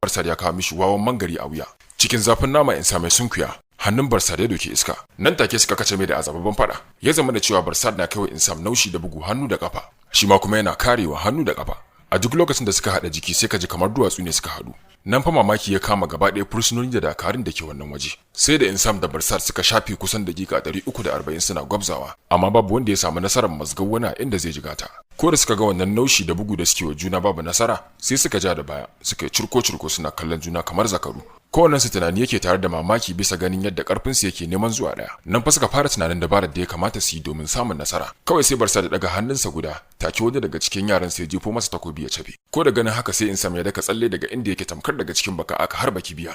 Barsad ya kawo mishi wawan mangari a wuya. Cikin zafin nama Insam ya sunkuya, hannun Barsad ya doki iska. Nan take suka kace mai da azababban fada. Ya zama da cewa Barsad na kaiwa Insam naushi da bugu hannu da kafa, shi ma kuma yana karewa hannu da kafa. A duk lokacin da suka haɗa jiki, sai ka ji kamar duwatsu ne suka haɗu. Nan fa mamaki ya kama gaba ɗaya fursunoni da dakarun da ke wannan waje. Sai da Insam da Barsad suka shafe kusan dakika 340 suna gwabzawa, amma babu wanda ya samu nasarar mazgar wani a inda zai jigata. Ko da suka ga wannan naushi da bugu da suke wa juna babu nasara, sai suka ja da baya, suka yi curko-curko suna kallon juna kamar zakaru. Kowannensu tunani yake tare da mamaki bisa ganin yadda karfinsu yake neman zuwa ɗaya. Nan fa suka fara tunanin dabarar da ya kamata su yi domin samun nasara. Kawai sai Barsad da daga hannunsa guda, take wani daga cikin yaran sai jefo masa takobi ya cafe. Ko da ganin haka, sai Insam ya daka tsalle daga inda yake tamkar daga cikin baka aka harba kibiya.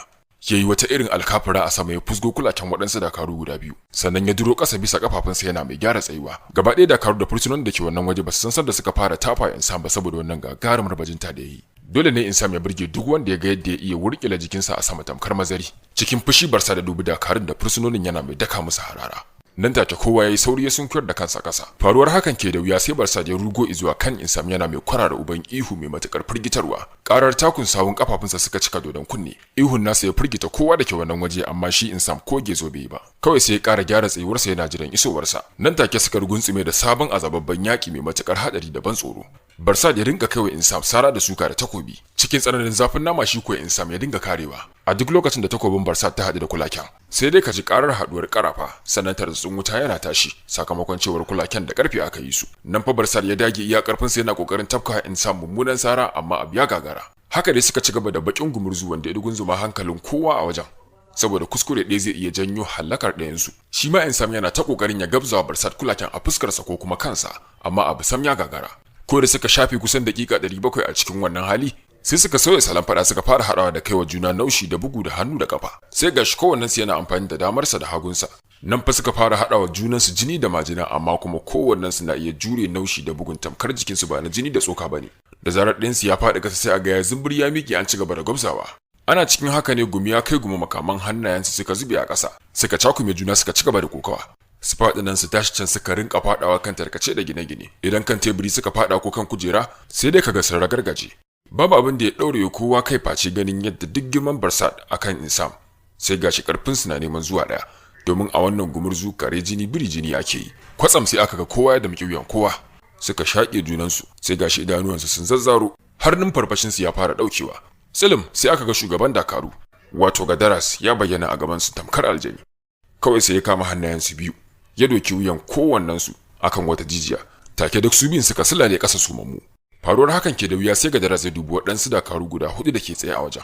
Ya yi wata irin alkafura a sama, ya fusgo kulaken waɗansu dakaru guda biyu, sannan ya duro ƙasa bisa kafafunsa yana mai gyara tsayuwa. Gaba ɗaya dakaru da fursunan da ke wannan waje ba su san sanda suka fara tafa Insam ba saboda wannan gagarumar bajinta da ya yi. Dole ne Insam ya burge duk wanda ya ga yadda ya iya wurkila jikinsa a sama tamkar mazari. Cikin fushi Barsad ya dubi dakarun da fursunonin yana mai daka musu harara. Nan take kowa ya yi sauri ya sunkuyar da kansa kasa. Faruwar hakan ke da wuya, sai Barsad ya rugo izuwa kan Insam yana mai kwarara uban ihu mai matukar firgitarwa. Karar takun sawun kafafunsa suka cika dodon kunne. Ihun nasa ya firgita kowa da ke wannan waje, amma shi Insam ko gezo bai ba. Kawai sai ya kara gyara tsayuwarsa yana jiran isowarsa. Nan take suka ruguntsume da sabon azababban yaki mai matukar hadari da ban tsoro. Barsad ya rinka kaiwa Insam sara da suka da takobi. Cikin tsananin zafin nama shi ko Insam ya dinga karewa. A duk lokacin da takobin Barsad ta haɗu da kulaken, sai dai ka ji karar haɗuwar karafa, sannan tartsatsin wuta yana tashi sakamakon cewar kulaken da karfe aka yi su. Nan fa Barsad ya dage iya karfin sa yana kokarin tafka Insam mummunan sara, amma abu ya gagara. Haka dai suka ci gaba da bakin gumurzu wanda ya dugunzuma hankalin kowa a wajen, saboda kuskure ɗaya zai iya janyo hallakar ɗayansu. Shi ma Insam yana ta kokarin ya gabzawa Barsad kulaken a fuskarsa ko kuma kansa, amma abu sam ya gagara. Ko da suka shafe kusan dakika 700 a cikin wannan hali, sai suka sauya salon fada, suka fara haɗawa da kaiwa juna naushi da bugu da hannu da kafa. Sai gashi kowannensu yana amfani da damarsa da hagunsa. Nan fa suka fara haɗawa junansu jini da majina, amma kuma kowannensu na iya jure naushi da bugun tamkar jikinsu ba na jini da tsoka bane. Da zarar ɗayansu ya faɗi ƙasa, sai a ga ya zumbur ya miƙe, an ci gaba da gwabzawa. Ana cikin haka ne gumi ya kai gumi, makaman hannayensu suka zube a ƙasa, suka cakume juna, suka ci gaba da kokawa. Su faɗi nan su tashi can, suka rinka faɗawa kan tarkace da gine-gine. Idan kan teburi suka faɗa ko kan kujera, sai dai kaga sun ragargaje. Babu abin da ya ɗaure kowa kai face ganin yadda duk girman Barsad akan Insam, sai gashi karfin su na neman zuwa ɗaya, domin a wannan gumurzu kare jini biri jini ake yi. Kwatsam sai aka ga kowa ya damƙi wuyan kowa, suka shaƙe junansu. Sai gashi idanuwansu sun zazzaro har numfarfashinsu ya fara ɗaukewa. Tsilim sai aka ga shugaban dakaru, wato Gadaras, ya bayyana a gabansu tamkar aljani. Kawai sai ya kama hannayensu biyu, ya doki wuyan kowannensu akan wata jijiya. Take duk su biyun suka sulale ƙasa sumammu. Faruwar hakan ke da wuya, sai Gadaras ya dubi waɗansu dakaru guda hudu da ke tsaye a wajen.